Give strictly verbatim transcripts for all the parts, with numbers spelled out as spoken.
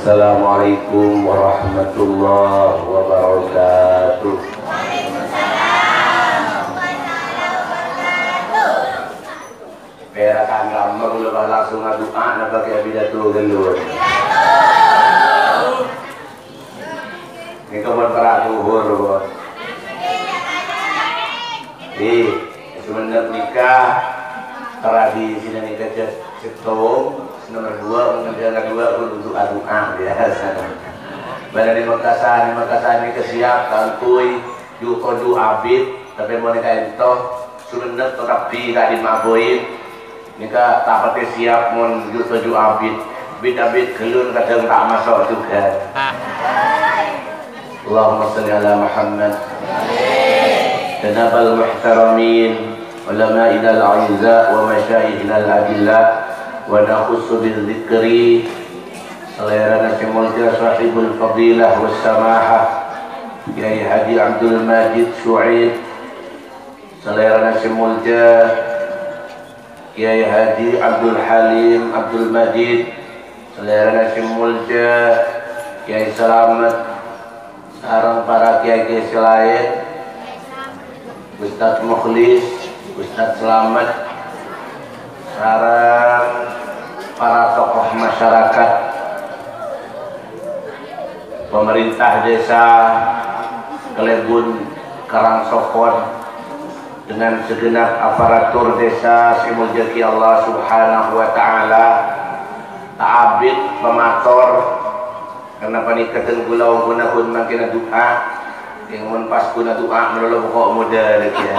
Assalamualaikum warahmatullahi wabarakatuh. Pèrakan ramma kaulâ pas langsung adu'a napa kèya pidato ghâllu. Nèka pon para' dhuhur, pon. Iyâ, Sumennep nèka tradisina nèka cè'-, cèttong, nomor dua, nomor dua, kudu adu'a biyasa. Bâdâ è Makassar, è Makassar nèka siap, kaangghuy, ju-, toju' abit, tapè mon nèka ènto, Sumennep tekabbhi ka'dimma abit. Nèka ta' patè siap mon ju-, toju' abit. Bit-abit ghâllun kadhâng ta' maso' jhughân. Allahumma shalli ala Muhammad. Janabal muhtaramin, ulama'inal a'izza wa masyayikhunal ajilla, wa nakhussu bidzikri salèrana sè molja sahibul fadilah was samahah, Kyai Haji Abdul Majid Syu'aib, salèrana sè molja Kyai Haji Abdul Halim Abdul Majid, salèrana sè molja Kyai Slamet, sareng para kyai-kyai sè laèn, Ustadz Mukhlis, Ustadz Slamet, sareng para tokoh masyarakat, pemerintah desa Kalèbun Karangsokon, dengan segenap aparatur desa sè èmoljâ'aghi Allah Subhanahu wa Ta'ala, ta' abit pamator, karna panèka dân kaulâ ongghu-ongghu mangkèn adu'a, yèn mon pas ghun adu'a malolo poko' modâ lagi, yâ.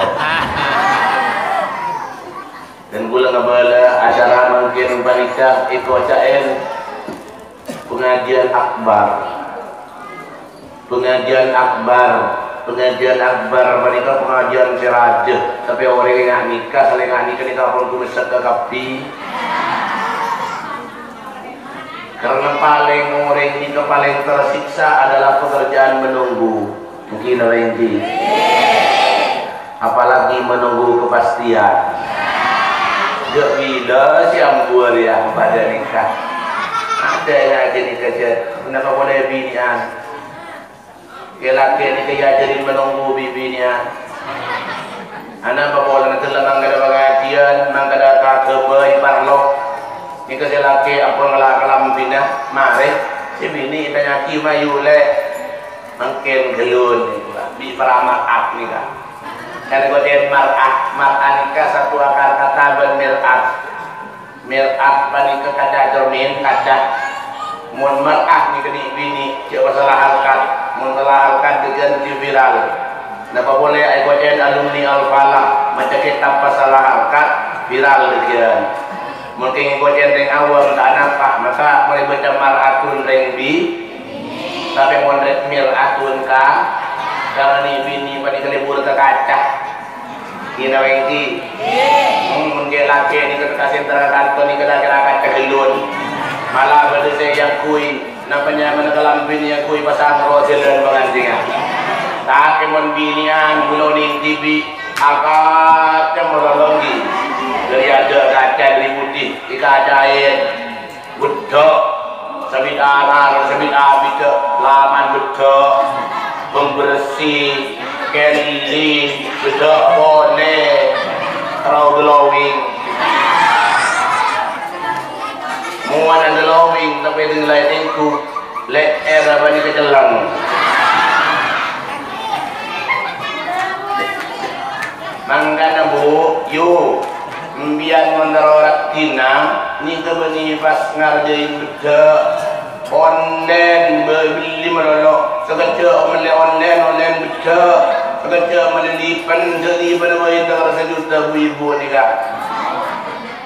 Dân kaulâ ngabâlâ acara mangkèn panèka èkoca'è pengajian akbar. Pengajian akbar, pengajian akbar panèka pengajian sè rajâ, tapè orèng è nga'-nèka, salèng nga'-nèka nèka pon ghu mèssèk kakabbhi. Karna palèng orèng nèka palèng tersiksa adalah pekerjaan menunggu. Mungkin apa inti? Apalagi menunggu kepastian. Jhâ' bilâ sè ambu arèya padâ nèka. Adâ yâ, jâ' nèka, jâ'. Napa polè binè'an? Kè-lakè nèka èajhâri menunggu bi-binè'an. Anapa polana ghellâ' mangkada pangajiân, mangkada kaghâbây parlo. Nèka sè lakè ampon ngala' kalambhina, marè. Sè binè' ètanya'aghi mayu lè'. Mangkèn ghellun nèka, bi' para mar'at nèka. Kan èkoca'è mar'at, mar'at nèka satu akar kata bân mir'at. Mir'at panèka kaca cermin, kaca. Mon mar'at nèka nè'-binè', jhâ' pasala harkat. Mon sala harkat, dhâggiân jhâ' viral. Napa polè èkoca'è alumni Al-Falah, maca kètab pasala harkat, viral dhâggiân. Mon kèng èkoca'è rèng awam, ta' napa, maka marè baca mar'atun rèng bi-, Tapè mon rè-, mir'atun ka, ka nè'-binè' panèka lebur ka kaca. Iyâ napa ènggi? Hmm, mon kè-lakè nèka ka sentral kantor nèka kèra-kèra kaca ghellun. Mala bâdâ sè èangghuy, napa nyamana kalambhina èangghuy pasang roh jhâlân panganjhiyân. Tapè mon binè'an, ghulâ nèng dhibi', akaca malolo ènggi. Dhâri adâ' kaca dhâri budi, èkaca'è. Beddhâ', sabit arar, sabit abidhâ', laman beddhâ', pembersih, kelly, beddhâ' polè, terro glowing. Mon glowing, tapè deng laèn ènggu, lè'èr apa nèka cellèng. Mangkana, Bu, yu, empèyan mon terro raddhinna, nèka bânnè pas ngarjhâi beddhâ'. Onnen bâ-, bellè malolo. Sakejjhâ' mellè onnen, onnen beddhâ'. Sakejjhâ' mellè lipen, jhâ' lipenna bâi entar sajuta bu-ibu nèka.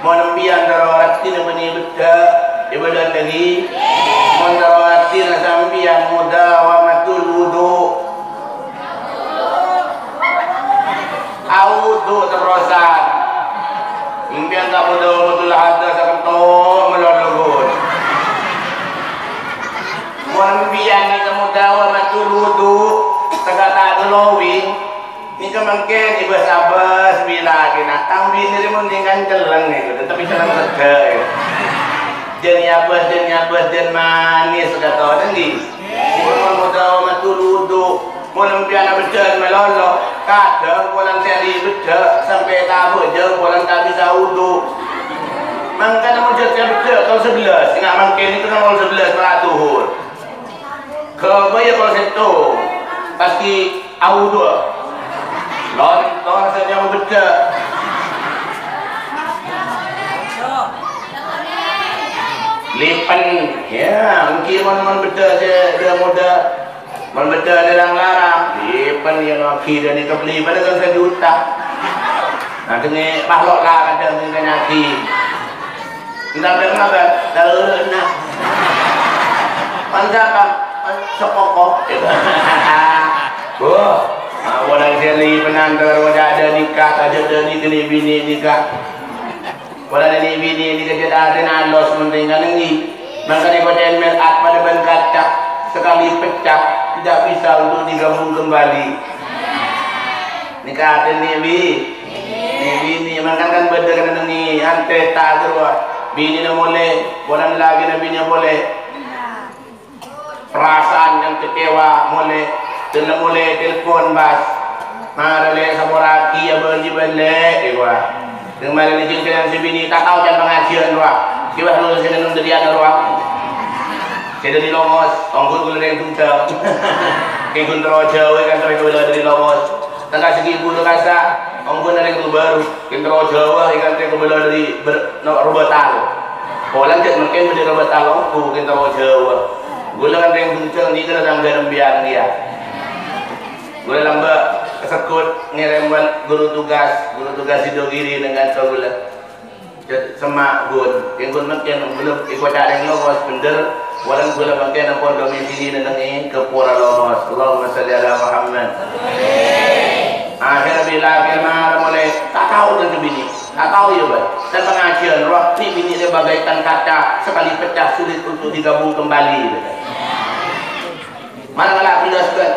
Mon empèyan terro raddhinna bânnè beddhâ', èbâdâ'âghi. Mon terro raddhinna sampèyan mudawamatul wudu. Awudu terrosan. Empèyan ta' mudawamatul hadas sakento malolo ghun. Mon empèyan nèka mudawamatul wudu, sè kata' glowing, nèka mangkèn èbâs-abâs bilâ kèna. Tang binè rè mon nèng cellèng nèka, tapè cellèng sedhâ, yâ. Jân nyabâs, jân nyabâs, jân manis, katona, ènggi? Mon otabâ matul wudu, mon empèyan abhâjjhâ'ân malolo, kadhâng polana sè abhâjjhâ' sampè' ta' abhâjjhâ' polana ta' bisa wudu. Mangkana mon jhât sè abhâjjhâ' tol sabellâs, enga' mangkèn nèko tol sabellâs, ta' dhuhur. Ghâbây ya kol sèttong, pas ghi' awudu. Lontor sè nyamana beddhâ'. Lipen, ya, ènggi mon, mon beddhâ' sè dâ-ngodâ. Mon beddhâ' sè lang-larang, lipen ya, lagi dâni kebeli pada kan sejuta. Nah, dengngè' makhluk la kadhâng sè nyakè. Entar dâ' ngapa? Dâ' uruna. Pan sapa? Pan sepoko. Wah, apola sè li penantar wajah ada nikah, aja ada nikah ni bini nikah. Wala ni bini nikah jâ' ada nalos penting kan ènggi. Mangkana koca'en mer'at pada ban kaca, sekali pecah, tidak bisa untuk digabung kembali. Nikah atèn ni bi. Ni bini, mangkana kan bâdâ kan nèngngi, antre ta' terro. Binina molè, polana lakèna binina molè. Perasaan yang kecewa molè, ghellâ' molè telpon, Bas. Mara lè' sapora'aghi abâli bâlâ, èwa. Dâ' mara lè' jhâlân sè binè, ta' tao can pangajiân, rowa. Kèwa lulus sè nèng dâri ana, rowa. Sè dâri Longos, ongghu ghulâ rèng Dungdâng. Kèng ghun terro jhâu, kan terro ghulâ dâri Longos. Tengka segi bulu kasa, ongghu narèng tu baru, kèng terro jhâu, ikan tè kebela dâri ber-, no, Robatal. Polana jhât mangkèn bâdâ Robatal ongghu, kèng terro jhâu. Ghulâ kan rèng Dungdâng nèka tatangghâna empèyan kèya. Ghulâ lambâ' kaseghut ngèrèm guru tugas, guru tugas Sidogiri nèng kantor ghulâ. Jhât semma' ghun, kèng ghun mangkèn ghulâ èkoca' rèng Longos bhendher, polana ghulâ mangkèn ampon domisili nèng è Gapura Longos. Allahumma shalli ala Muhammad. Akhèr bilâ akhèr mara molè, ta' tao dâ' binè, ta' tao ya, Bas. Dan pengajian roh, ni binè dia bagaikan kaca, sekali pecah sulit untuk digabung kembali. Mara ngala' belas, Bas.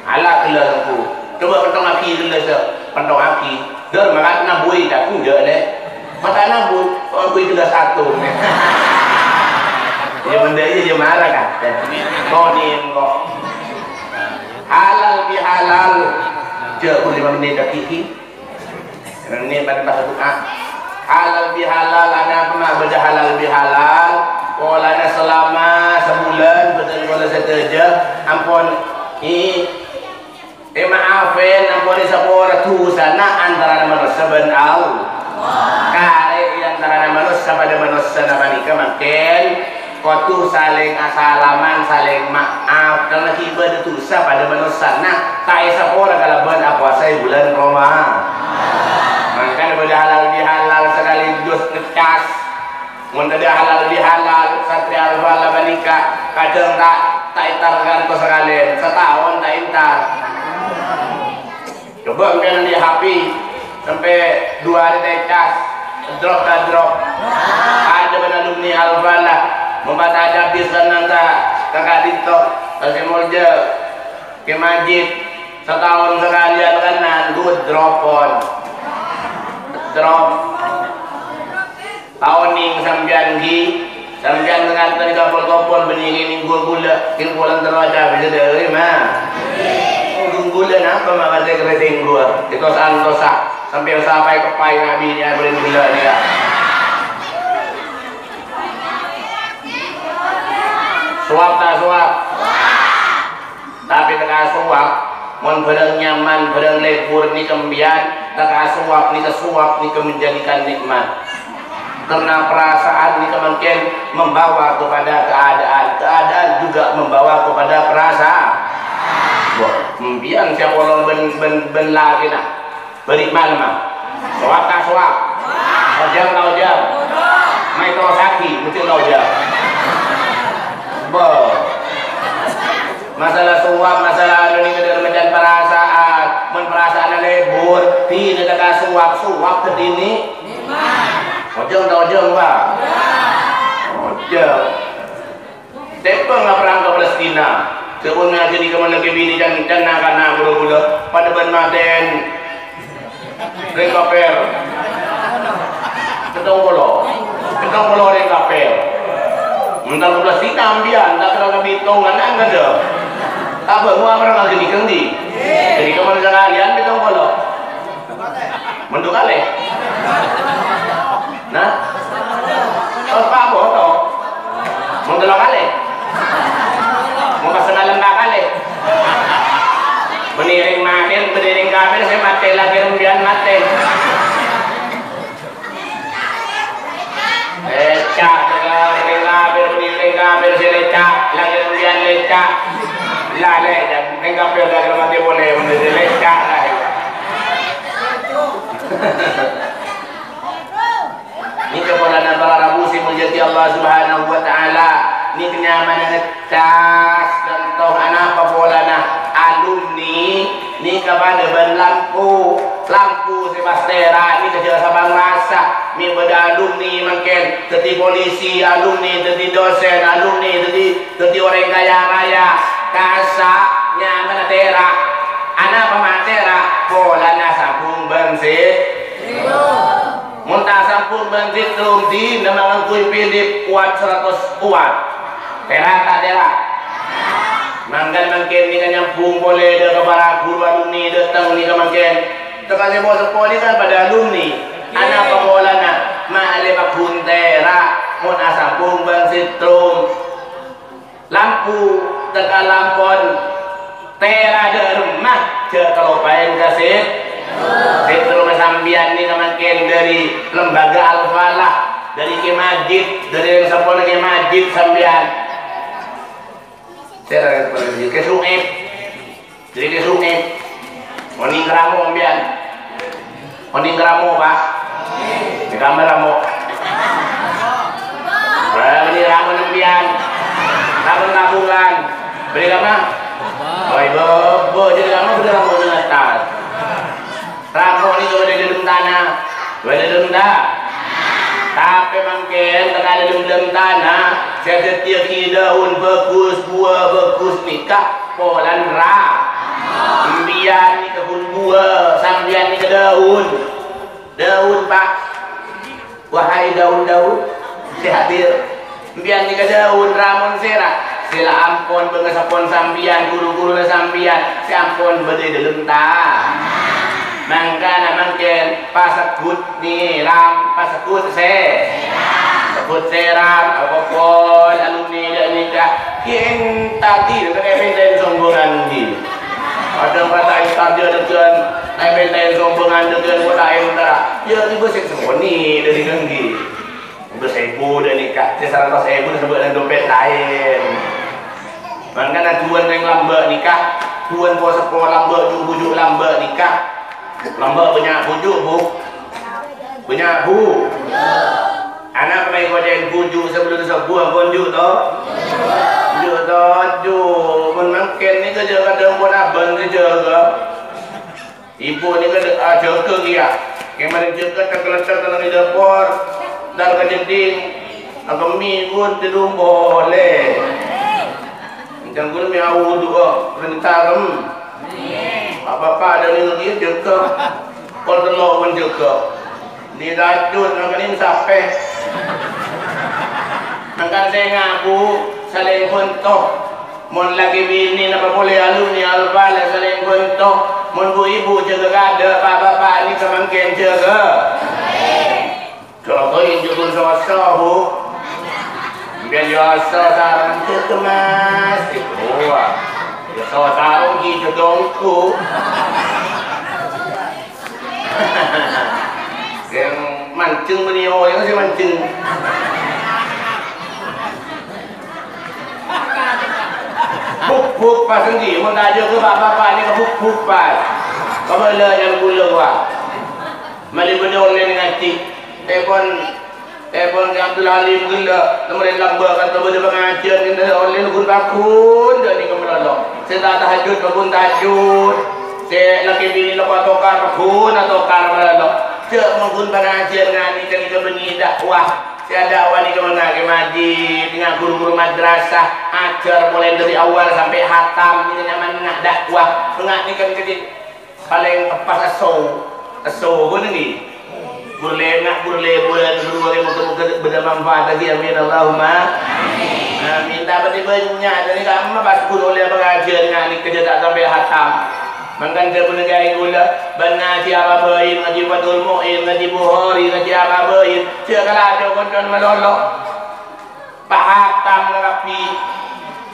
Ala ghellâ' engko'. Coba pentongngaghi ghellâ', pentongngaghi. Dor, mangkat nabuwi, ca'na jâ', Lè'. Mata nabuwi, nabuwi ghellâ' sato. Ya, bendâ iyâ, ya, mara, kan? Toni engko'. Halal bihalal. Jâ', bu lima menit lagi, ki. Ini bantah doa. Halal bihalal, ana apa ma' bâdâ halal bihalal? Polana selama sebulan, betul pola sadhâjâ, ampon i-, èmaafè, ampon èsapora dhusana antarana manossa bân Allah. Karè è antarana manossa padâ manossana panèka mangkèn Kodhu salèng asalaman, salèng ma'af, karna ghi' bâdâ dhusa padâ manossana, ta' èsapora kalabân apowasa è bulân Roma-, mangkana bâdâ halal bihalal sakaligus ngeccas. Mon tadâ' halal bihalal, Satria Alfala panèka kadhâng ta', ta' èntar kantos sakalèyan, sataon ta' èntar. Coba engkèn di H P, sampè' dua hari ta' ècas, drop ta' drop. Ada bân alumni Alfala, mompata ajâ abis kan nanta ka ka'dinto, ka sè molja, Kè Majid, sataon sakalèyan kan nanggu drop-on. Drop. Taonèng sampèyan ghi, sampèyan nganten kapol-kopol bânnè ngènèng ghu-, ghulâ, kèng polana terro ajâ bisa dâri, ma. Ghun ghulâ napa ma' matè kèrèsèng ghu, ètos-antosa, sampèyan sapaè keppaè nabi nèka bâreng ghulâ nèka. Sowab ta' sowab? Tapè tèka sowab, mon bhârâng nyaman, bhârâng lebur nèka empèyan, tèka sowab nèka, sowab nèka menjadikan nikmat. Karena perasaan nèka mangkèn membawa kepada keadaan, keadaan juga membawa kepada perasaan. Wah, empèyan sè apolong bân, bân, bân lakèna. Bâri' malem, ah. Sowab ta' sowab? Ojhâm ta' ojhâm? Maè terrosaghi, mesti ta' ojhâm? Bo. Masalah sowab, masalah anu nèka dâ' macem parasaan. Mon parasaanna lebur, dinah tèka sowab, sowab dhâddhi ni-, ojhâm ta' ojhâm, Pak? Ojhâm. Tèmbhâng aperrang ka Palestina. Sabâb ngajhâri kamanna kè binè can-, can na-kana bhuru-bhuru padâ bân matèn rèng kafir. Sèttong polo. Pitung polo orèng kafir. Mènta dua belas sita ambiyan, ta' kèra bitong, ana' enggak ada. Apa, mau apa lagi di kendi? Jadi, kemana sekalian pitung polo? Mendung kalè? Nah? Terus Pak Boto? Mau telok kalè? Mau pas malam tak kalè? Meniring makin, meniring kafir, saya mati lagi, kemudian mati. Lecak, lecak, lecak, lecak, lecak, lecak. La, le, jhâ' ning kafir, jhâ' mati polè, mon lecak, la, ya. Nèka polana para rabu sè èmoljâ'aghi Allah Subhanahu wa Ta'ala. Nèka nyamana Cas, conto, anapa polana? Alumni nèka padâ bân lampu. Lampu sè pas tèra' nèka jhâ' sabâng rassa. Mè' bâdâ alumni mangkèn dhâddhi polisi, alumni dhâddhi dosen, alumni dhâddhi, dhâddhi orèng kaya raya. Kassa' nyamana tèra'. Anapa ma' tèra'? Polana sabung bân sè Mon ta' sabung bân setrum, dinah ma' ngangghuy Philips kuat saratos kuat. Tèra' ta' tèra'? Mangkana mangkèn nèka nyambhung polè dâ' ka para ghuru alumni dâteng nèka mangkèn. Tèka seppo-seppo nèka kan padâ alumni. Anapa polana? Ma'lè pagghun tèra', mon asambung bân setrum. Lampu tèka lampon tèra' dâ' remma, jhâ' kaloppaè ka sit-, setrum sampèyan nèka mangkèn dâri Lembaga Al-Falah, dâri Kè Majid, dâri orèng seppona Kè Majid sampèyan. Sèra Kè Su'aib. Jadi di sungai. Onèng ka ramo sampèyan. Onèng ka ramo, Pak. Di kamar ramo. Bânnè ramo sampèyan. Ramo tabungan. Bânnè ramo. Oi, bâbâ, jadi ramo, bânnè ramo neng attas. Ramo nèka bâdâ è dâlem tana. Bâdâ è dâlem ta-, tapè mangkèn tèka è dâlem tana, sè dhâddhiyâghi dâun bhâghus, buwâ bhâghus nèka polana ra-, sampèyan nèka ghun buwâ, sampèyan nèka dâun. Dâun, Pak. Wahai dâun-dâun sè hadir, sampèyan nèka dâun ramon sèra sè la ampon bângaseppon sampèyan, ghuru-ghuruna sampèyan sè ampon bâdâ è dâlem ta-, mangkana mangkèn pasegghut nèram, pasegghut sè-, segghut sèram, akompol alumni ghânèka. Yen tadi, ta' èpènta'è sombongan, ghi. Kadhâng pas ta' èpènta'è dâddhiyân, ta' èpènta'è sombongan dâddhiyân, kok ta' èpènta'è. Ya, ghibâ sè sembunyi dâri ghânèka. Ghibâ sèbu dâ' nèka, sè saratos èbu sè bâdâ è dompet laèn. Mangkana duwân rèng lambâ' nèka, duwân po-seppo lambâ', ju'-buju' lambâ' nèka. Lambâ' bânnya' buju', Bu. Bânnya', Bu. Ana' mè' kocè'èn buju' sabellunna sobbhu ampon ju' to? Ju' to, ju'. Mon mangkèn nèka jâgâ kadhâng pon abân sè jâgâ. Ibu nèka ajâgâ kèya. Kèmarèn jâgâ tek-lèttek neng è dâpor. Entar ka jeddhing. Akemmè pon tèdung polè. Èncang ghun mè' awudu'a, rèntarem. Apa-apa dâ' nèng ghi jâgâ. Pon tello' pon jâgâ. Di racun, mangkana sapè. Mangkana sè ngaku salèng bhunto. Mon lakè binè napa polè alumni Al-Falah salèng bhunto. Mon bu-ibu jâgâ kadâ', pa-bapa nèka mangkèn jâgâ. Jâgâ ènjhâ ghun soso, Bu. Sampèyan jâgâ sareng jâgâ, Mas. Gitu, wah. Jâgâ sareng ghi jâgâ ongghu. Yang mancèng bânnè, oh, yang sè mancèng. Buk-buk pas ènggi, mon ta' jâgâ bapa'-bapa' nèka buk-buk pas. Kabâlâ yang bulâ, wah. Malè bâdâ ollè ngajhi. Tèpon, tèpon Kè Abdul Halim ghellâ', nèmorè lambâ' ka'dinto bâdâ pangajhiyân, ka'dinto ollè ghun-pagghun, jâ' nèka malolo. Sè ta' tahajjud, pagghun tahajjud. Sè lakè binè loppa atokar, pagghun atokar malolo. Jâ' mon ghun pangajhiyân nganèka nèka bânnè dakwah. Sè adakwah nèka mangkè majid, nga' ghuru-ghuru madrasah, ajhâr molaè dâri awwal sampè' hatam, nèka nyamana dakwah. Nga' nèka nèka palèng pas esso, esso ghun ngghi. Burlè, na' burlè, bulan kedua, moga-moga bâdâ manfaat lagi. Amin, Allahumma. Amin. Tapè bânnya' dâri kamma pas ghuru lè pangajiyân nganè kejjhâ' ta' sampè' hatam. Mangkana dhâbuna ghâriyâ ghulâ, bân ngajhi apa bhâi, ngajhi Fathul Mu'in, ngajhi Bukhari, ngajhi apa bhâi, jhâ' kalajâ koncon malolo. Pahatam kabbhi.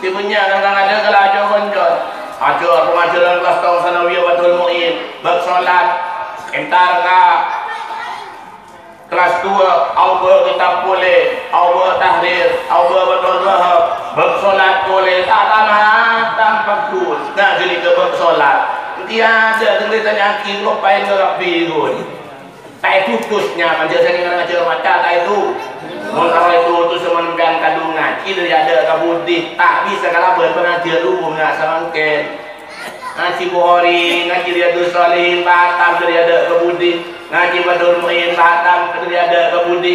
Sè bânnya' kan adâ' kalajâ koncon. Ajhâr pangajhârân kelas tao sanawiyah Fathul Mu'in, bab sholat, entar ka kelas dua, aobâ kitab polè, aobâ tahrir, aobâ Fathul Wahab, bab sholat polè, ta' tam-hatam pagghun. Nah, ghânèka bab sholat. Èntar adâ' ghânèka tanya'aghi, loppaè kabbhi ghun. Ta' ètutus nyamana jhâ' sè ngajhâr maca ta' ètu. Mon ta' ètutus, mon sampèyan kadhung ngajhi dâri adâ' ka budi, ta' bisa kalabân pangajhiyân lu bhunga samangkèn. Ngajhi Bukhari, ngajhi Riyadus Shalihin, pahatam dâri adâ' ka budi. Ngajhi Fathul Mu'in, pahatam dâri adâ' ka budi.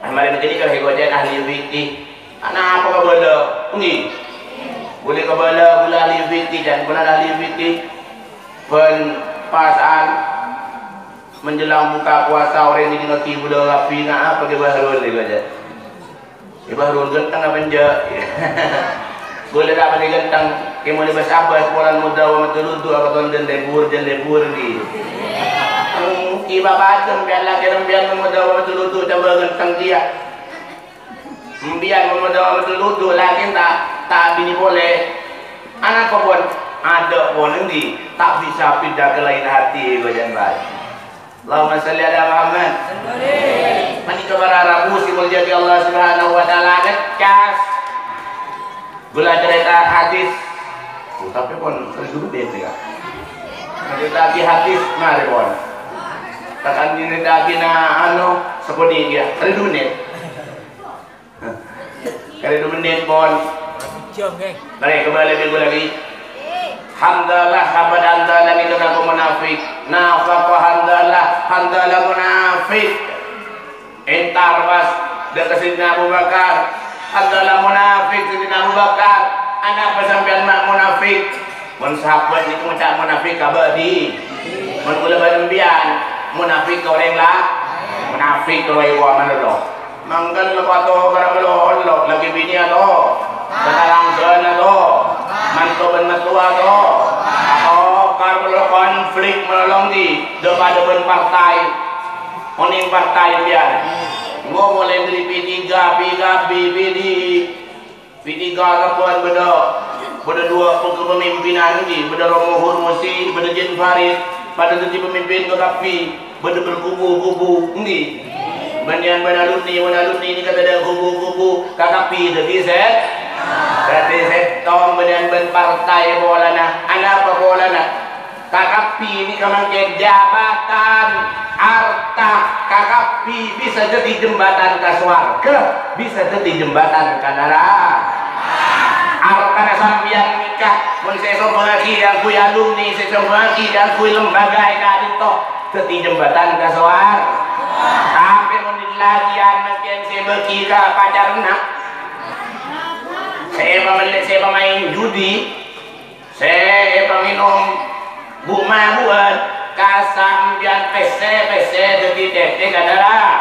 Nah, marèna ghânèka sè èkoca'aghi ahli fikih. Anapa kabâlâ? Èngghi. Bulâ kabâlâ, bulâ ahli fikih, jhân bulâ ahli fikih. Bân pasa'an menjelang buka puasa, orèng ngèdingngaghi bulâ kabbhi, na apa Kè Bahrul nèko, jhâ'? Kè Bahrul ghântheng apa enjâ'? Bulâ ta' patè ghântheng, kè molè bâs-abâs polana mudawamatul wudu' apa ton jân lebur, jân lebur, ghi. Ènggi bâbâ sampèyan lakè sampèyan mudawamatul wudu' tambâ ghântheng kèya. Sampèyan mudawamatul wudu' lakè ta', ta' abinè polè. Anapa pon? Adâ' pon ènggi, ta' bisa pinda ka laèn atè, ghâjân bhâi. Allahumma shalli ala Muhammad. Panèka para rabu sè èmoljâ'aghi Allah Subhanahu wa Ta'ala, ngècas. Ghulâ carèta hadis. Oh, tapè pon, sè dulu deh, ya. Carèta'aghi hadis, marè pon. Takon carèta'aghi na, anu, sakonè' kèya. Sè dulu deh. Karè du mennit, pon. Jam, eh. Marè, kabâlâ bi' ghulâ bi'. Hanzalah, sahabat Hanzalah nèka ngaku munafik. Nafaqa Hanzalah, Hanzalah munafik. Entar pas dâ' ka Sayyidina Abu Bakar. Hanzalah munafik, Sayyidina Abu Bakar. Anapa sampèyan ma' munafik? Mon sahabat nèko ngoca' munafik ka bâdhi. Mon ghulâ bân sampèyan, munafik ka orèng la-, munafik ka orèng laèn lo. Mangkana la pato kara molo-olo, lakè binè ato, tatalangghâna ato, manto bân mattowa ato. Atokar molo konflik molo ènggi, dâ-padâ bân partai. Onèng partai sampèyan. Engko' molaè dâri P tiga, P K B, P D I. P tiga sampèyan bâdâ, bâdâ duwâ' pemimpin ènggi, bâdâ Romo Hurmusi, bâdâ Jan Farid, padâ dhâddhi pemimpin P K B, bâdâ berkubu-kubu, ènggi. Bânnèyan bân alumni, bân alumni nèka tadâ' kubu-kubu, K K B dhâddhi sè-, dhâddhi sèttong bânnèyan bân partai polana. Anapa polana? K K B nèka mangkèn jabatan, arta, K K B bisa dhâddhi jembatan ka sowarghâ, bisa dhâddhi jembatan ka naraka. Artana sampèyan nèka, mon sè èsombhângaghi èangghuy alumni, sè èsombhângaghi èangghuy lembaga è ka'dinto, dhâddhi jembatan ka sowarghâ. Tapè mon dhâddhi lakèyan mangkèn sè èbâghi ka pacarna, sè èpamellè, sè èpamaèn judi, sè èpangènom bu'-mabu'ân, ka sampèyan pèssè-pèssè dhâddhi tètè ka naraka.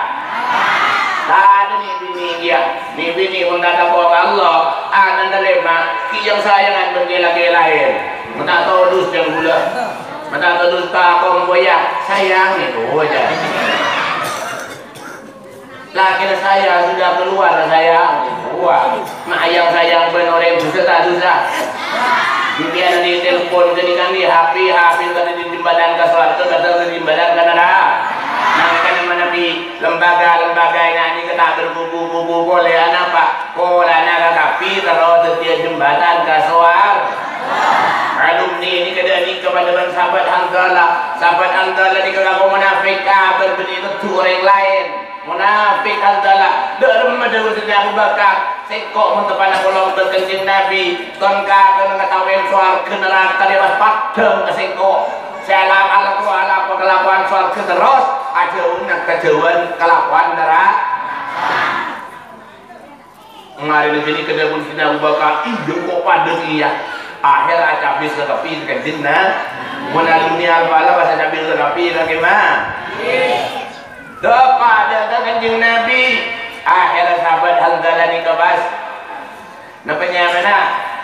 Tadâ' nè'-binè' kèya, nè'-binè' mon ta' tako' ka Allah, ana'na lèma', kèya sayangan bân kè-lakè laèn. Mon ta' todus jhân ghulâ. Mon ta' todus ka kompoyya, sayang èko jhâ. Lakèna saya sudah keluar, saya. Wah, ma' yang sayang bân orèng dusa ta' dusa. Sampèyan nè' telpon kènè' kami, H P, H P kadhâng jembatan ka sowarghâ, kadhâng jembatan ka naraka. Mangkana manabi lembaga-lembaga ènga' nèka ta' berkubu-kubu polè, anapa? Polana K K B terro dhâddhiyâ jembatan ka sowarghâ. Alumni nèka dhâ' nèka padâ bân sahabat Hanzalah. Sahabat Hanzalah nèka ngaku munafik, kabân bânnè neddhu orèng laèn. Munafik Hanzalah, dhâ' remma dhâbu Sayyidina Abu Bakar, "Sèngko' mon teppa'na polong bân Kanjeng Nabi, ton kakana ngataowè sowarghâ naraka rèya pas paddhâng ka sèngko'. Sè ala-, alako-, alako kalakowan sowarghâ terros, ajhâuna kajhâuwân kalakowan naraka." Marèna ghânèka dhâbuna Sayyidina Abu Bakar, "Iyâ, kok padâ kèya." Akhèr acabis ka teppè Kanjeng Na-, Mon alumni Al-Falah pas ajâ bilâ rapi lagi mah. Dâpa' dâ' ka Kanjeng Nabi. Akhèrra sahabat Hanzalah nèka pas napa nyamana?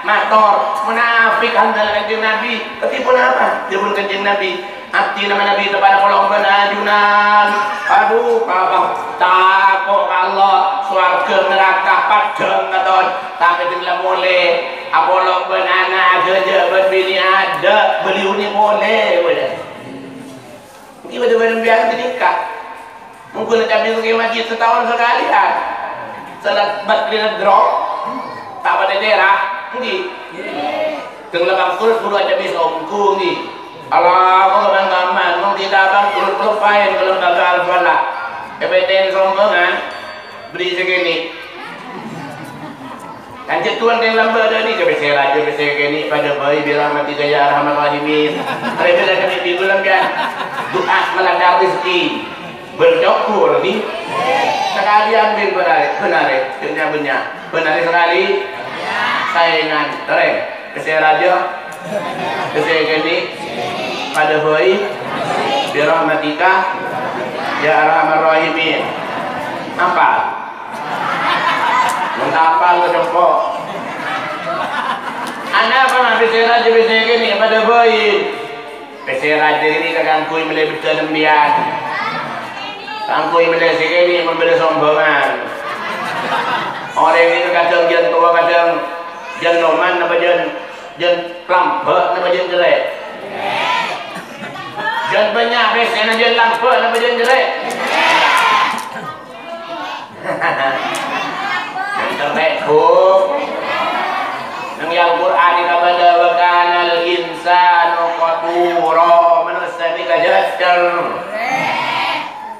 Mator, munafik Hanzalah Kanjeng Nabi. Tapi ponapa? Jâwâb Kanjeng Nabi, "Abdhina manabi teppa'na polong bân ajunan. Adu, Bapa, tako' ka Allah, sowarghâ naraka paddhâng katon. Tapè dhing la molè, apolong bân ana', ajâjâ bân binè adâ', bâli onè polè," wèh. Ènggi bâdâ bân sampèyan ghânèka. Mongghu la cabis ka masjid sataon sakalèyan. Salat Maghrib drop. Ta' patè tèra', ènggi. Dhâng la bangkrut buru acabis ongghu, ènggi. Ala, kok bân-bân, mon kita bangkrut, lupain ka lembaga Al-Falah. Èpètè'è sombhângan, bâri' sè kènè'. Lanjut tuan dengan lamba tadi, coba saya raja, coba saya kènè', padâ bhâi, bi rahmatika ya arhamar rahimin. Terlebih lagi di bulan kan, doa melanda rezeki. Bersyukur, nih. Sekali ambil benar, benar, ya. Banyak-banyak. Benar sekali. Saingan. Terus, coba saya raja, coba saya kènè', padâ bhâi, bi rahmatika ya arhamar rahimin. Apa? Mon ta' apal, kocokko. Anapa ma' pèssè rajâ pèssè kènè' padâ bhâi? Pèssè rajâ kènè' kaangghuy mellè beddhâ sampèyan. Kaangghuy mellè sè kènè' mon bâdâ sombhângan. Orèng nèka kadhâng jân towa, kadhâng jân noman napa jân, jân lambâ' napa jân cerrè'? Jân bânnya' pèssèna jân lambâ' napa jân cerrè'? Neng cerrè', Bu. Neng è Al-Qur'an èkabâdâ, "Wa kanal insanu qatura." Manossa nèka jhâjhâr.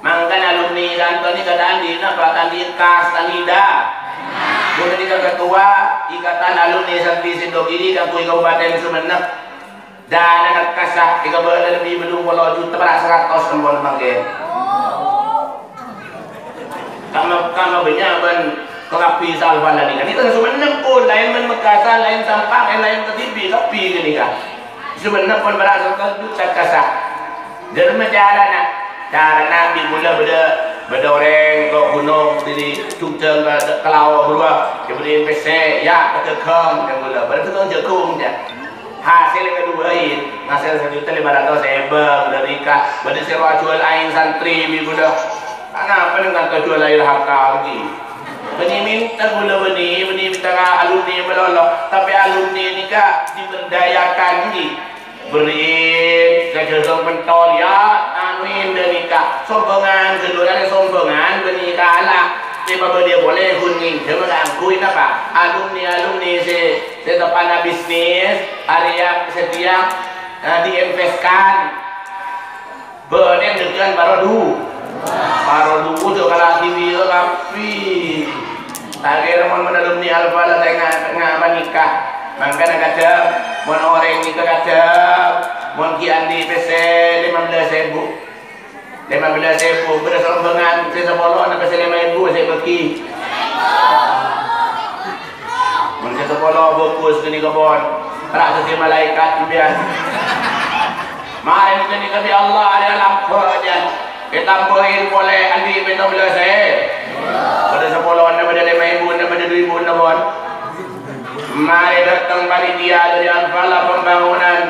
Mangkana alumni ka'dinto nèka ta' andi' napa, ta' andi' kas, ta' andi' dâ. Bhuru nèka ketua Ikatan Alumni Santri Sindogiri kaangghuy Kabupaten Sumenep. Dâna kassa' èkabâlâ lebbi bâllung polo juta, para' saratos ampon mangkèn. Kamma, kamma bânnya' bân kalabbhi Al-Falah nèka. Nèka Sumenep pon, laèn bân Mekasan, laèn Sampang, laèn Kediri, kabbhi ghânèka. Sumenep pon para' saratos juta kassa'. Dhâlem carana, carana bi' kaulâ bâdâ, bâdâ orèng ko' ghunong dâri Jhungdhâng ka, ka Lao' bâruwa, èbârri'in pèssè, ya, ka dhâghâng, bi' kaulâ, bâdâ dhâghâng jhâghung, ya. Hasèl èkaduwâi, hasèl sajuta lèma ratos èbu, bâdâ nèka, bâdâ sè rowa jhuwâl aèng santri bi' kaulâ. Anapa nèng kantos jhuwâl aèng hakam, ghi? Bânnè mènta kaulâ bânnè, bânnè mènta ka alumni malolo, tapè alumni nèka diberdayakan, ghi. Bânnè, ka jhâghâng pentol, ya, amin, ghânèka. Sombhângan, ghâllu arè sombhângan, ghânèka la. Èpabâliyâ polè ghun ngènjhâm kaangghuy napa? Alumni-alumni sè, sè teppa'na bisnis, arèya sadhiyâ, eh, diinvestkan. Bâdâ dhâghâng parodu-, parodu jhâ' kalaghi mèlo kabbhi. Ta' kèra mon, mon alumni Al-Falah sè nga-, nga-, manikah. Mangkana kadhâng, mon orèng nèka kadhâng, mon ghi' andi' pèssè lèma bellâs èbu. Lèma bellâs èbu, bâdâ sombhângan sè sapolo napa sè lèma èbu sè èbâghi? Mon sè sapolo bhâghus ghânèka pon. Ra' dhâddhi malaèkat sampèyan. Marèna ghânèka bi' Allah arèya lambâ' jân. Ètambâi polè andi' pètto bellâs è. Bâdâ sapolona, bâdâ lèma èbuna, bâdâ du èbuna pon. Marè dâteng panitia dâri Al-Falah Pembangunan.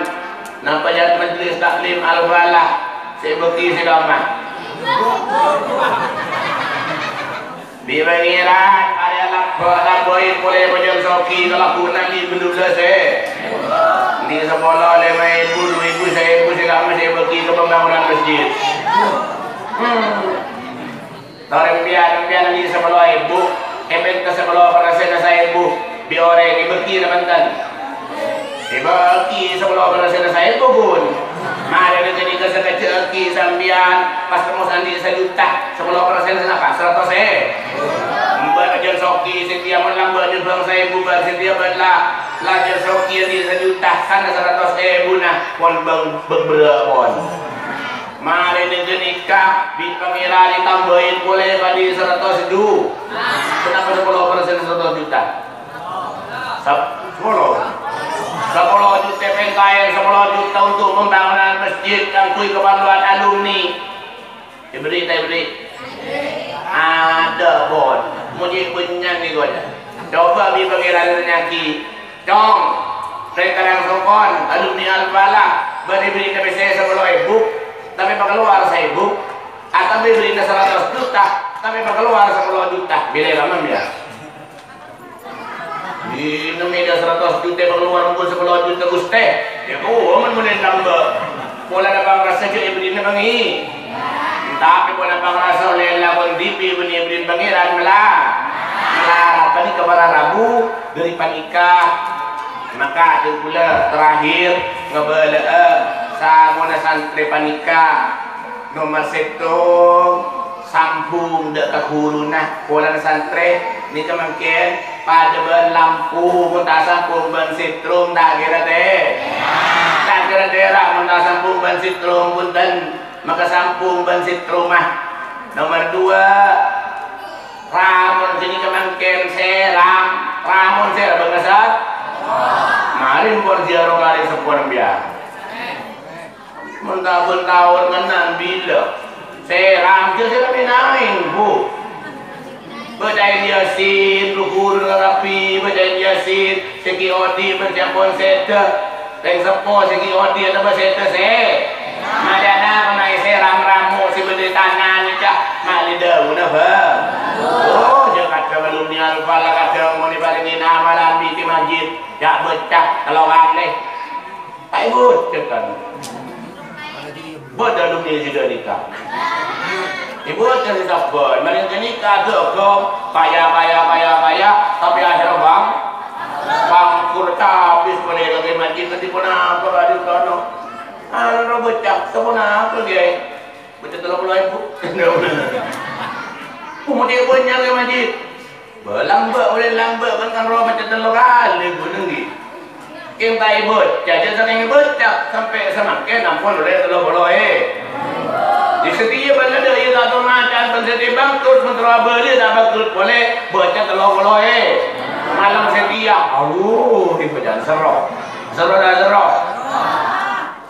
Napa jhât majelis taklim Al-Falah sè bâghi sè kamma? Bi' Pangèran arèya lambâ', lambâi polè pajhâng sogi kalabbhuna andi' bellâs bellâs è. Andi' sapolo, lèma èbu, du èbu, saèbu, sè kamma sè bâghi ka pembangunan masjid. Hmm. Torè sampèyan, sampèyan andi' sapolo èbu, èpènta sapolo persenna saèbu, bi' orèng èbâghi napa enten? Èbâghi sapolo persenna saèbu, ghun. Marèna ghânèka sakejjhâ' aghi' sampèyan pas tembus andi' sajuta, sapolo persenna napa? Saratos è. Mbâ' pajhâng sogi sè satèya mon lambâ' nyumbhâng saèbu, bâ' satèya bâ'na la, la pajhâng sogi andi' sajuta, sanna saratos èbuna, pon bâng-, bâng-, berrâ' pon. Marèna ghânèka bi' Pangèran ètambâi polè bâdâ saratos ju-, ponapa sapolo persen saratos juta? Sap-, sapolo. Sapolo juta pèntaèn, sapolo juta untuk membangun Kaangghuy kaparlowan alumni. Èberri' ta' èberri'? Adâ', pon. Mon cè' bânnya' nèko, jâ. Coba bi' Pangèran tanya'aghi, "Cong, rèng Karang Songkon, alumni Al-Falah, bâ'na èberri'na pèssè sapolo èbu, tapè èpakalowar saèbu, atabâ èberri'na saratos juta, tapè èpakalowar sapolo juta, bilâ bângon, yâ?" Dinna mèdâ saratos juta, èpakalowar mon sapolo juta, Ghustè. Yâ, oh, mon mènè lambâ'. Polana pangrasa jâ' èberri'na bângi. Tapè polana pangrasa ollè lakon dhibi' bânnè èberri'na Pangèran, mèla-, mèlarat. Panèka para rabu, dhâri panèka, maka dhâ' kaulâ terakhir ngabâlâ'â samona santrè panèka. Nomer sèttong, sambhung dâ' ka ghuruna. Polana santrè nèka mangkèn padâ bân lampu, mon ta' sambhung bân sètrong, ta' kèra tè-, ta' kèra tèra' mon ta' sambhung bân sètrong, bhunten, maka sambhung bân sètrong, mah. Nomer duwâ', ramon ghânèka mangkèn sèram, ramon sèram bângasat. Marè pon ziarah ka rèng seppo sampèyan. Mon ta' bân taon ngennan bilâ. Sèram jâ' sè rammè naèng, Bu. Bâca Yasin, ruku' ngarabi, bâca Yasin, sè ghi' odi' bân sè ampon sèdhâ. Rèng seppo sè ghi' odi' atabâ sèdhâ sè. Malèna kènaè sèram ramo sè bâdâ è tana nèka, malè dâuna, Bang. Oh, jâ' kadhâng alumni Al-Falah kadhâng mon èparèngè amalan bi' Ki Majid, jâ' bâca tello kalè. Ta' èbâca kan. Bâdâ alumni sè ghânèka. Èbâca sè sabbhân. Marèng ghânèka adâ' ghâ-, kaya, kaya, kaya, kaya, tapè akhèrra bang-, bangkrut, abis polè lagi majid, nanti ponapa kadi kono. Anu, bâca, saponapa, Kèyaè? Bâca tello polo èbu. Umur dia bânnya' lagi majid. Bâ, lambâ', ollè lambâ', bân kan rowa macet tello kalè, ghun ènggi. Kèng ta' èbâca, jâ' sakèng èbâca, sampè' samangkèn ampon ollè tello polo è-, Di satèya bân adâ' iyâ ta' tao maca'an bân satèya bangkrut, mon terro abâli ta' bangkrut polè, bâca tello polo è-, malem satèya. Aduh, èbâca'an serro. Serro ta' serro?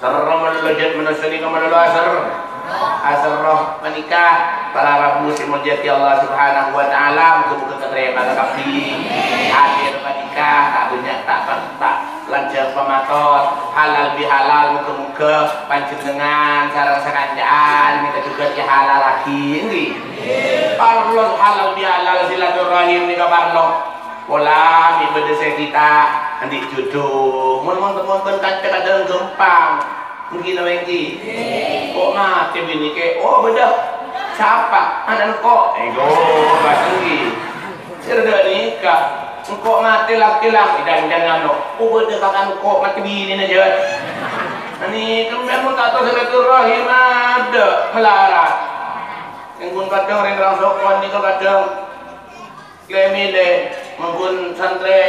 Serro malolo jhât manossa nèka malolo aser-, aserro. Panèka para rabu sè moljâ'aghi Allah Subhanahu wa Ta'ala, moghâ-moghâ katarèma kabbhi. Akhir panèka ta' bânnya', ta', ta', ta' lanjhâng pamator, halal bihalal, moghâ-moghâ panjhennengngan sareng sakanca'an nèka jhughân èhalalaghi, ènggi. Parlo halal bihalal, silaturahim nèka parlo. Pola mè' bâdâ sè ghi' ta' andi' jhudhu. Mon, mon, mon, mon kaca kadhâng ghâmpang. Ènggi napa ènggi? Engko' matè binè kè. Oh, bâdâ. Sapa? Ana' engko'. Engko', pas ènggi. Sè rèya nèka. Engko' matè lak-èlak. Jhân-jhân nganu. Oh, bâdâ kakè engko' matè binèna jhât. Nèka mon ta' tao silaturahim adâ' malarat. Ènggun kadhâng rèng-rèng sokon nèka kadhâng. Lè-mèlè, mangkon santrè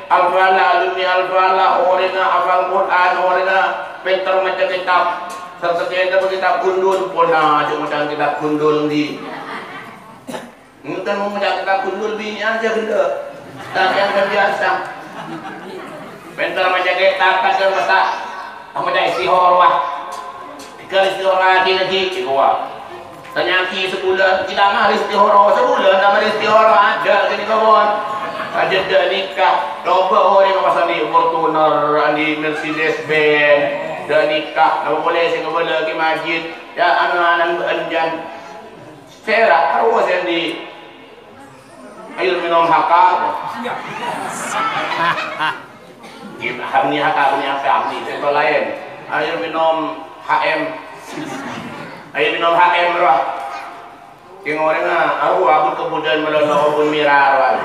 Al-Falah, alumni Al-Falah, orèngnga hafal Qur'an, orèngnga pènter maca kètab. Sè kètab, kètab gundul, pon ajâ maca kètab gundul, ndi. Ngènten maca kètab gundul, binè' ajâ ghellâ'. Tapè yang biasa. Pènter maca kètab, kadhâng masa. Tamaca istikharah. Dhika istikharah lagi-lagi, èkowa. Tanya'aghi sabulân, kita mah istikharah, sabulân ta' mari istikharah, adâ' ghânèka, pon. Ajâ dhâ' nèka, coba orèng pasang di Fortuner, andi' Mercedes Benz, dhâ' nèka, napa polè sè ngabâlâ Ki Majid, ya, anu-anan bâ'ân jân. Sèra, arowa sè andi'. Ayo minum haka. Gimana? Hamni haka, hamni apa? Hamni, contoh lain. Ayo minum H M. Ayo minum H M, roh. Kèng orèngnga, aku abut kebudayaan melolo obun mira, roh.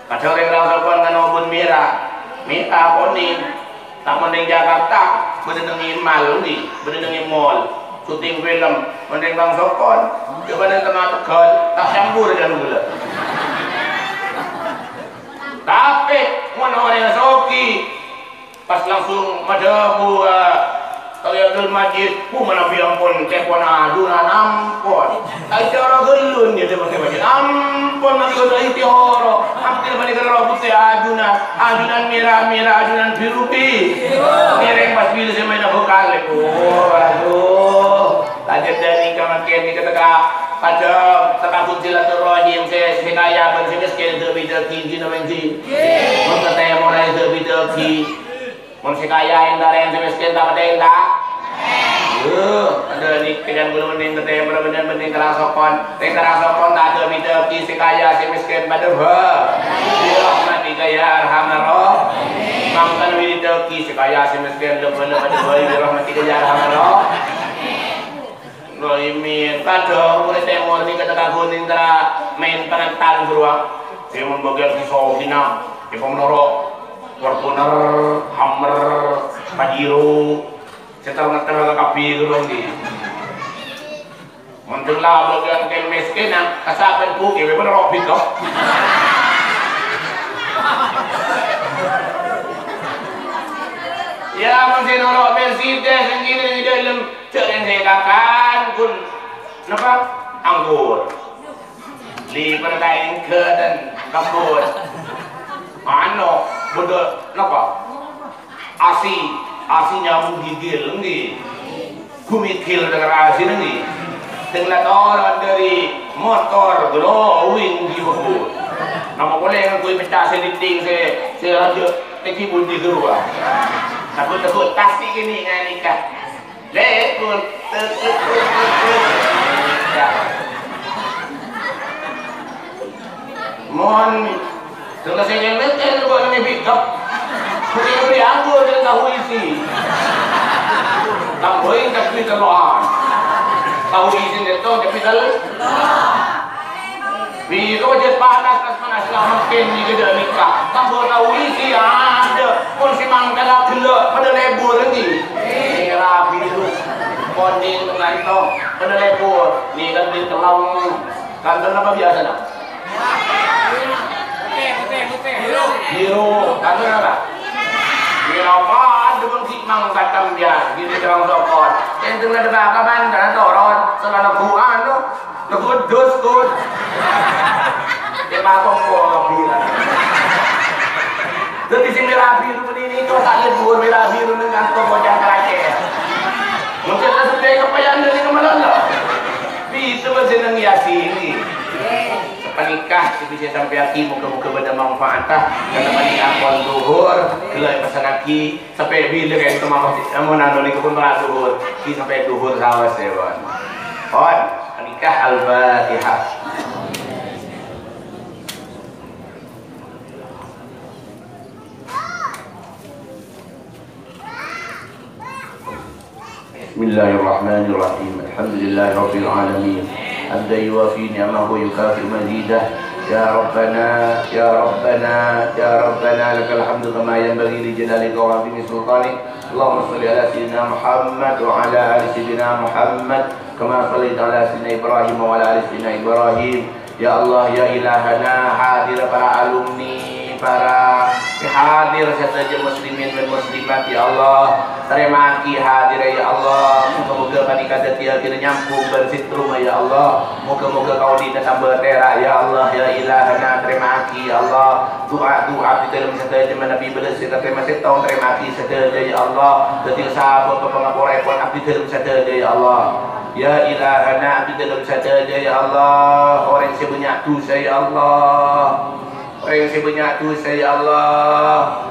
Kadhâng rèng-rèng sokon nganu obun mira. Mira konèng. Ta' mon neng Jakarta, bâdâ neng è mall, ndi? Bâdâ neng è mall. Syuting film, mon neng Bang Sokon, coba neng tengnga Tegal, ta' campur kan ghulâ. Tapè, mon orèng soghi, pas langsung madhâbu, eh, Abdul Majid, bu manabi ampon, tèpon ajunan ampon. Acara ghâllu, ya, tèpon, tèpon. Ampon, manabi ghâllu itihara. Hampir manabi ghâllu putih ajunan. Ajunan mèra-mèra, ajunan biru-biru. Ngèrèng pas bilâ sè maèn bokal, Bu. Aduh. Lanjut dhâri kamanten nèka teka. Padâ teka pun silaturahim sè, sè kaya bân sè mèskèn, dâ' bidâ ghi, dina mènji. Mon katèmorra dâ' bidâ ghi. Mon sè kaya èntar, sè mèskèn ta' patè èntar? Yo, padâ nèka jhân ghulâ bhândhing katèmorra bhândhing-bhândhing ka rang sokon. Rèng ka rang sokon ta' dâ' bidâ ghi, sè kaya sè mèskèn padâ, bâ. Bi rahmatika ya arhamar ra-, mangkana bidâ ghi, sè kaya sè mèskèn lè-bâlè padâ, bâ. Bi rahmatika ya arhamar ra-, rahimin. Kadhâng polè tèmor nèka teka ghun èntar maèn pangantan ghâruwa. Sè mon bâgiyân sè sogina, sè pamonoro, Fortuner, Hummer, Pajero, sè ter-ngeter kabbhi ghâruwa ngghi. Mon jhâ' la bâgiyân kèng mèskèn, kasapen bhuki, bâ' mon robit, to. Ya, mon sè noro' Mercedes, sè ngènè è dâlem, jhâ' rèng sè kakan, ghun, napa? Anggur. Li' pertaèn ghâdhân kebun. Anu, bâdâ napa? Asi, asi nyamuk gigil, ngghi. Gumigil dengan asi, ngghi. Dengan toron dâri motor glowing di kebun. Nama polè ngangghuy pecak sè ditting sè, sè rajâ tèngghi bundi ghâruwa. Takut-takut pasti ini nganèka. Lèbur. Ya. Mon, sèngko' sè ngèlèngè, kok nèng pickup. Budi-budi anggur dengan tahu isi. Tambahin tapi teloan. Tahu isi neto tapi tel-, Bidhâ jhât panas, pas panas la mangkèn nèka jhâ' nèka. Tambâ tau isi adâ'. Mon sè mangkana ghellâ' padâ lèbur, ènggi. Mèra bhiru, konèng, kantong, padâ lèbur. Nèka bâdâ kellong. Kantong napa biyasana? Bhiru. Kantong napa? Bhiru. Padâ bân sè mangkana biyasa. Gini terang sokon. Kantong napa kapan? Karena toron. Selalu bukan, no. Lho, kudus, Gus. Ya, Pak, kok ngopi, lah. Dadi sing mèra bhiru nèka, kok tak nyebut mèra bhiru nèng kanto bocah Kerace. Mungkin lah sampai kepayan dari kemana, lah? Itu masih nang Yasin, ini. Sapanèka, sè bisa sampèyaghi, moga-moga bâdâ manfaat, ah. Karena paling ampon zuhur, ghellâ' èpèssennaghi, Sampè' bilâ ka'dinto mawon, ampon anu nèko pon salat dhuhur. Ghi sampè' dhuhur saos, ya, pon. Pon, menikah Al-Fatihah. بسم الله الرحمن الرحيم. الحمد لله رب العالمين. حمدا يوافي نعمه ويكافئ مزيده. يا ربنا، يا ربنا، يا ربنا، لك الحمد كما ينبغي لجلالك وعظيم سلطانك. اللهم صل على سيدنا محمد وعلى آل سيدنا محمد كما صليت على سيدنا إبراهيم وعلى آل سيدنا إبراهيم. Ya Allah, ya Ilahana, hadir para alumni, para hadir sadhâjâ muslimin bân muslimat, ya Allah. Tarèma'aghi hadir, ya Allah. Moga-moga panèka dhâddhiyâ akhir nyambung bân setruma, ya Allah. Moga-moga kaulina tambâ tèra', ya Allah, ya Ilahana, tarèma'aghi, ya Allah. Du'a-du'a abdhi dhâlem sadhâjâ manabi bâlâs sè tarèma sèttong, tarèma'aghi sadhâjâ, ya Allah. Dhâddhi sabâb pangaporaèpon abdhi dhâlem sadhâjâ, ya Allah. Ya Ilahana, abdhi dhâlem sadhâjâ, ya Allah. Orèng sè bânnya' dhusa, ya Allah. Orèng sè bânnya' dhusa, ya Allah.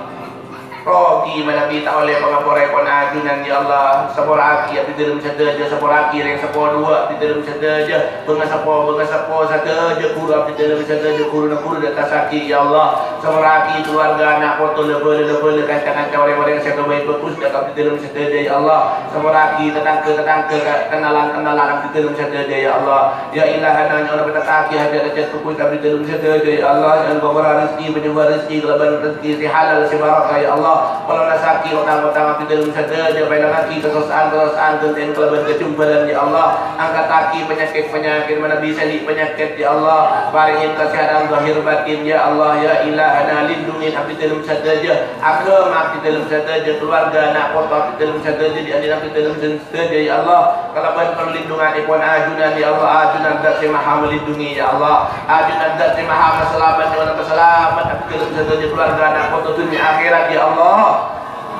Rogi manabi ta' ollè pangaporaèpon ajunan, ya Allah. Sapora'aghi abdhi dhâlem sadhâjâ, sapora'aghi rèng seppo duwâ' abdhi dhâlem sadhâjâ. Bângaseppo, bângaseppo sadhâjâ, ghuru abdhi dhâlem sadhâjâ, ghuruna ghuru dâ' attas aghi, ya Allah. Sapora'aghi keluarga, ana' poto, la-bâlâ, la-bâlâ, kanca-kanca, orèng-orèng sè aghâbây bhâghus dâ' abdhi dhâlem sadhâjâ, ya Allah. Sapora'aghi tatangghâ-tatangghâ, ka-, kenalan-kenalan abdhi dhâlem sadhâjâ, ya Allah. Ya Ilahana, nyo'ona pètèkaghi hajhât-hajhât bhâghus abdhi dhâlem sadhâjâ, ya Allah. Nyo'on pabârâ rejhekkè, pajembar rejhekkè, kalabân rejhekkè sè halal, sè barokah, ya Allah. Polonassaghi otang-otang abdidâlem sadhâjâ, paèlangngaghi kasossa'an-kasossa'an, ghântè'è kalabân kajhumbalan, ya Allah. Angkataghi panyakèt-panyakèt manabi sè andi' panyakèt, ya Allah. Parèngè kasèhadhân zahir batin, ya Allah. Ya Ilahana, lindhungè abdidâlem sadhâjâ, aghâma abdidâlem sadhâjâ, kaluwarga, ana' poto abdidâlem sadhâjâ, dhi'-andhi'na abdidâlem sadhâjâ, ya Allah. Kalabân parlindhungannèpon ajunan, ya Allah, ajunan Dzat sè Maha Melindungi, ya Allah. Ajunan Dzat sè Maha Masalamet, nyo'on pasalamet abdidâlem sadhâjâ kaluwarga, ana' poto, dhunnya akhèrat, ya Allah.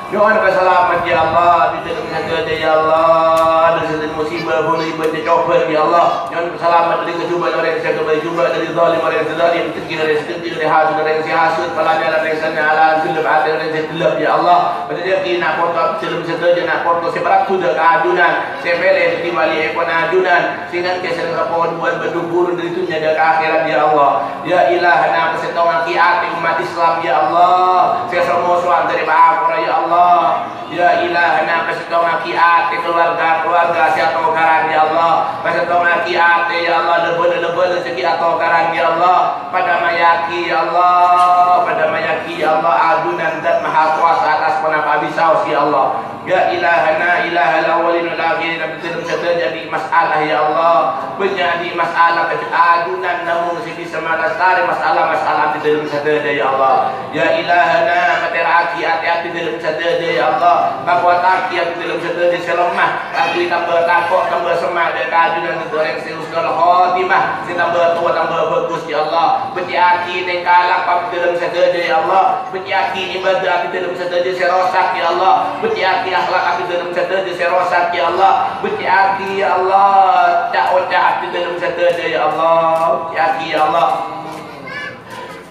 Nyo'on pasalamet, ya Allah, abdidâlem sadhâjâ, ya Allah, dâri sadhâjâ musibah, bâlâi, bân cobhân, ya Allah. Nyo'on pasalamet dâri kajhubâ'ân orèng sè aghâbây jhubâ', dâri zalim orèng sè zalim, dhengki orèng sè dhengki, dâri hasud orèng sè hasud, palanyalan orèng sè nyalan, ghellep atè orèng sè ghellep, ya Allah. Bâdâ dhâddhi ana' poto abdidâlem sadhâjâ, ana' poto sè paraghu dâ' ka ajunan, sè pèlè dhâddhi walièpon ajunan, sè ngangkè sareng kapoduwân bân dhu-bhuru dâri dhunnya dâ' ka akhèrat, ya Allah. Ya Ilahana, pasettongngaghi atè ommat Islam, ya Allah, sè so-mosowan dâri paporra, ya Allah. Ya Ilahana, pasettongngaghi atè kaluwarga-kaluwarga sè atokaran, ya Allah. Pasettongngaghi atè, ya Allah, la bhâlâ-la bhâlâ sè ghi' atokaran, ya Allah. Padâ mayaghi, ya Allah, padâ mayaghi, ya Allah, ajunan Dzat Maha Kobâsa attas ponapa bisaos, ya Allah. Ya Ilahana, Ilahal Awwalin wal Akhirin, abdidâlem sadhâjâ andi' masalah, ya Allah. Bânnya' andi' masalah, ajunan namong sè bisa malastarè masalah-masalah abdidâlem sadhâjâ, ya Allah. Ya Ilahana, patèrraghi atè abdidâlem sadhâjâ, ya Allah. Pakowataghi abdidâlem sadhâjâ sè lemma, kaangghuy tamba tako', tamba semma' dâ' ka ajunan dhâddhi orèng sè husnul khotimah, sè tamba towa tamba bhâghus, ya Allah. Beccè'aghi tèngka lako abdidâlem sadhâjâ, ya Allah. Beccè'aghi ibâdâ abdidâlem sadhâjâ sè rosak, ya Allah. Beccè'aghi akhlak abdidâlem sadhâjâ sè rosak, ya Allah. Beccè'aghi, ya Allah, ca'-oca' abdidâlem sadhâjâ, ya Allah. Beccè'aghi, ya Allah.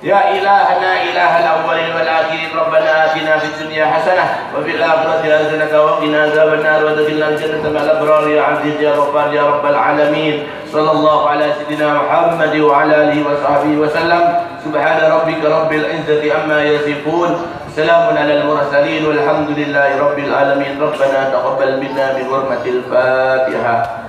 يا إلهنا إله الأولين والآخرين، ربنا آتنا في الدنيا حسنة وفي الآخرة حسنة وقنا عذاب النار وأدخلنا الجنة مع الأبرار يا عزيز يا غفار يا رب العالمين. صلى الله على سيدنا محمد وعلى آله وصحبه وسلم. سبحان ربك رب العزة عما يصفون. سلام على المرسلين والحمد لله رب العالمين. ربنا تقبل منا بحرمة الفاتحة.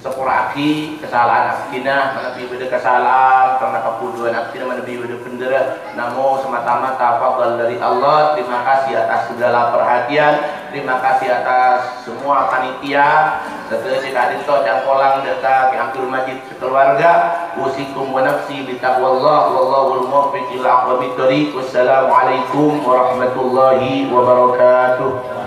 Sapora'aghi kasala'an abdhina, manabi bâdâ kasala'an, karna kabhudhuwân abdhina manabi bâdâ bhendherrâ, namong samata-mata fadl dâri Allah. Terima kasih atas segala perhatian, terima kasih atas semua panitia, sadhâjâ ka'dinto cangkolang dâ' ka Kè Abdul Majid sakaluwarga. Usikum wa nafsi bi taqwallah, wallahul muwaffiq ila aqwamit thoriq. Wassalamualaikum warahmatullahi wabarakatuh.